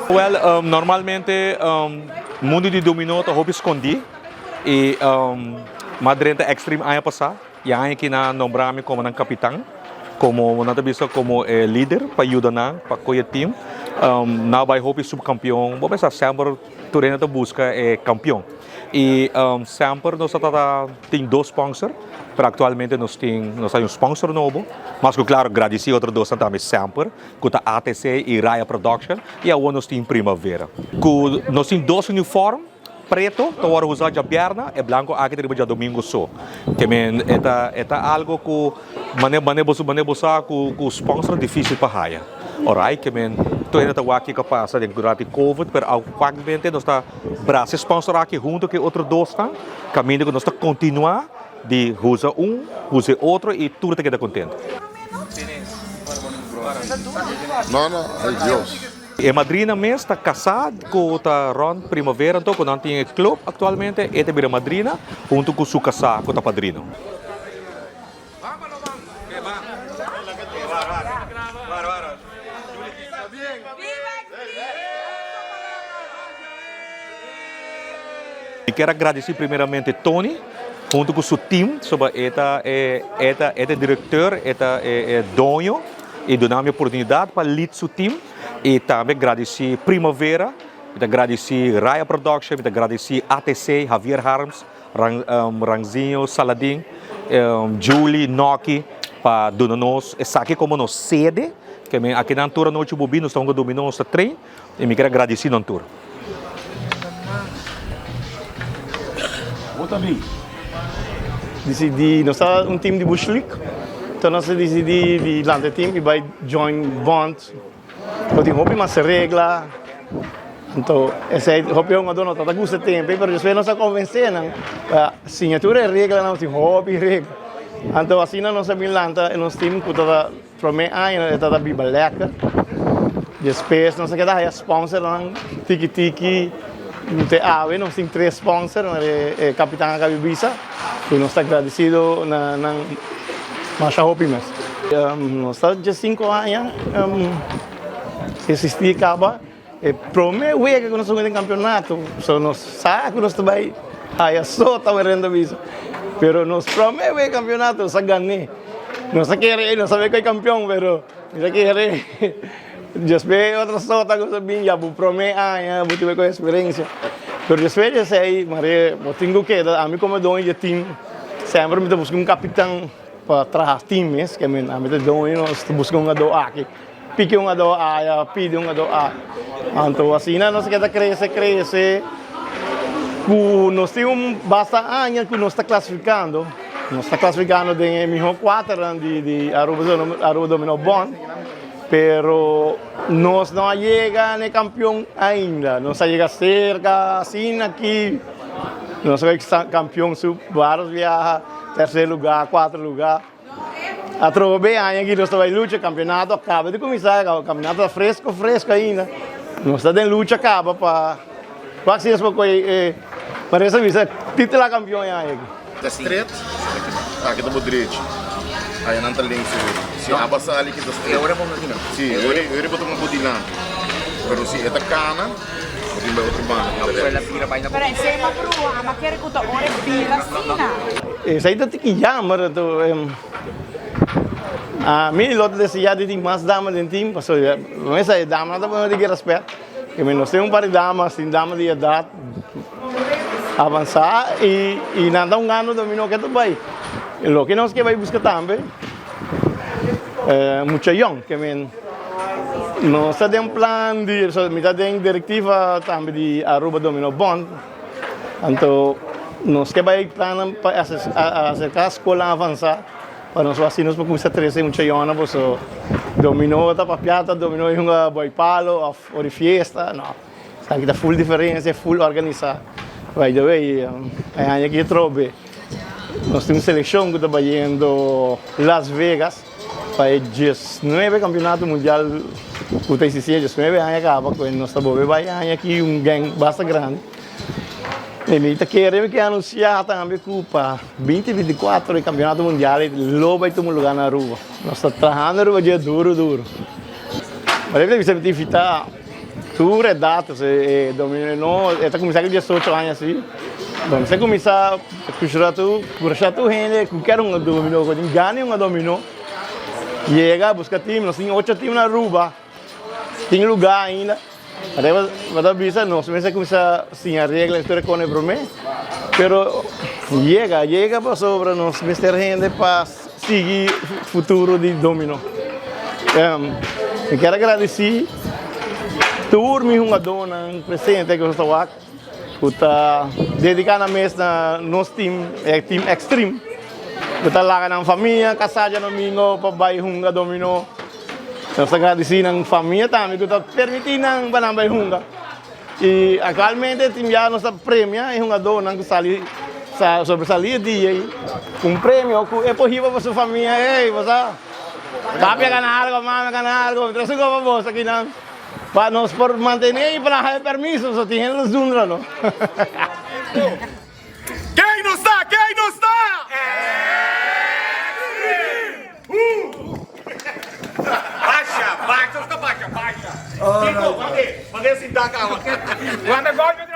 Well, normalmente mundo di dominó ta hopi skondí i m'a drenta Extreme aña pasá i aña aki nan a nombra mi komo nan kapitan, komo nan ta bisa komo e lider pa yuda nan pa kohe e team. Nan a bai hopi supkampion, bo mester sa semper tur hende ta buska e kampion i semper nos ta trata tin dos sponsor pero aktualmente nos tin nos ta un sponsor nobo mas ku klaro gradisí otro dosnan tambe semper ku ta ATC i Raya Production i awor nos tin Primavera ku nos tin dos uniform preto ta wòrdu usá djabièrnè e blanko aki ta riba djadumingu so ke men e ta e ta algo ku mane mane bo mane bo sa ku ku sponsor difisil pa haya orait ke men tur hende ta wak kiko a pasa den durante covid pero aktualmente nos ta brasa e sponsor aki hunto ku e otro dosnan kaminda ku nos ta kontinuá di usa un usa e otro i tur ta keda kontento. No, no, ay Dios. E madrina mes ta kasá ku ta rònt primavera anto ku nan tin e club aktualmente e ta bira madrina huntu ku su kasá ku ta padrino. Mi kier a gradisí primeramente Tony huntu ku su team soba e ta e e ta e ta e direkteur e ta e doño i duna mi oportunidat pa lead su team i tambe gradisí Primavera mi ta gradisí Raya Production mi ta gradisí ATC Javier Harms Ran Ranzinho Saladin Julie Noki pa duna nos esaki komo nos sede ke men akinan tur anochi bo bin nos ta hunga dominó nos ta train i mi kier a gradisí nan tur. Bo ta bin disidí, nos ta un team di Bush League, enton nos a disidí di lanta e team i bai join Bond. Bo tin hopi mas regla, anto esei hopi hungadó no ta gusta tempu pero despues nos a konvensé nan pa siña tur e reglanan, nos tin hopi regla. Anto asina nos a bin lanta nos team ku ta promé aña e tabata biba lèker, despues nos a keda haya sponsornan tiki tiki te awe nos tin tres sponsor, e kapitan a kabi bisa. I nos ta gradisido na nan masha hopi mes. Nos ta diesinko aña existi kaba e prome wega ku nos a hunga den kampeonato. So nos sa ku nos ta bai haya so ta weren ta bisa. Pero nos prome wega kampeonato nos a gané. Nos a kere nos a bai ku e kampeon pero nos a kere despues otro sota ku nos a bin ya bo prome aña bo tin bai ku eksperensia. Pero despues di esei mare bo tin ku keda ami komo doño di e team semper mi ta buska un kapitan. Pa traha team mes ke men ami ta doño nos ta buska un ado aki piki un ado aya pidi un ado aya anto asina nos keda krese krese ku nos tin un basta aña ku nos ta klasifikando nos ta klasifikando den e miho kuaternan di di Aruba Aruba Dominó Bond pero nos no a yega na e kampion ainda nos a yega serka asina aki nos a bai kampion su varios biaha. Tercer lugar, cuatro lugar. Atrobe aña aki nos ta bai lucha, campeonato a caba di cuminsa, campeonato ta fresco fresco ainda. Nos ta den lucha caba pa wak si nos por coge e parece bisa titula campeon e aña aki. Ta stret, aki ta bo drechi. Aya nan ta links awor. Si aba sali ki ta stret. Si, ora bo ta pon bo dilanti. Pero si e ta cana. Bo tin bai otro banda ku ta Pero esei ma bruha, ma kere ku ta ora e bira asina. Esei ta tiki jammer anto ami lo ta desea di tin mas dama den team pasobra mesa e damanan ta pone tiki respet ke mi nos tin un par di dama tin dama di edat avansa i nan ta hungando domino ke ta bai loke nos ke bai buska tambe. Mucha yòn ke men nos ta den plan di mi ta den direktiva tambe di Aruba Domino Bond anto nos ke bai plannan pa aserka skolnan avansa pa nos wak si nos por kuminsa trese mucha yònnan paso domino ta papia ta domino hunga boi palo òf ora fiesta no esaki ta ful diferensia ful organisa by the way e aña aki atrobe. Nos tin un selekshon ku ta bayendo Las Vegas pa e diesnuebe kampionato mundial ku ta eksistí e diesnuebe aña kaba ku nos ta bolbe bai aña aki un gèng basta grandi. I mi ta kere mi ke anunsiá tambe ku pa binti 24 e kampionato mundial lo bai tuma lugá na Aruba. Nos ta trahando riba dje duru duru. Parece que bisa invita tur edad, e dominó e ta cuminsa cu 18 aña así. Bon, se cuminsa cushura tu, curasha tu hende cu kier hunga dominó, cu tin gana di hunga dominó. Yega busca team, nos tin ocho team na Aruba, tin lugar ainda. Parece bo ta bisa nos mester cuminsa siña regla y tur e cone prome, pero yega, yega pasobra nos mester hende pa sigui futuro di domino. Mi kier a gradeci tur mi hungadónan presente ku nos ta wak ku ta dediká nan mes na nos team, e team Extreme, ku ta laga nan famia kasá djadomingo pa bai hunga domino. Nos ta gradeci nan famia tambe ku ta permití nan pa nan bai hunga. Y actualmente tin bia nos ta premia e hungadónan ku sali sa sobresalí e dia ei ku un premio ku e por hiba pa su famia, ey bo sa papi a gana algo, mami a gana algo, mi trese un kopa bos akinan pa nos por mantené y pa nan haya permiso, so tin hende ta zundra no. Ken nos ta? Ken nos ta? Basha, basha, ta basha, basha. Kiko, wak e, wak e sinta ka. Wak e golpe.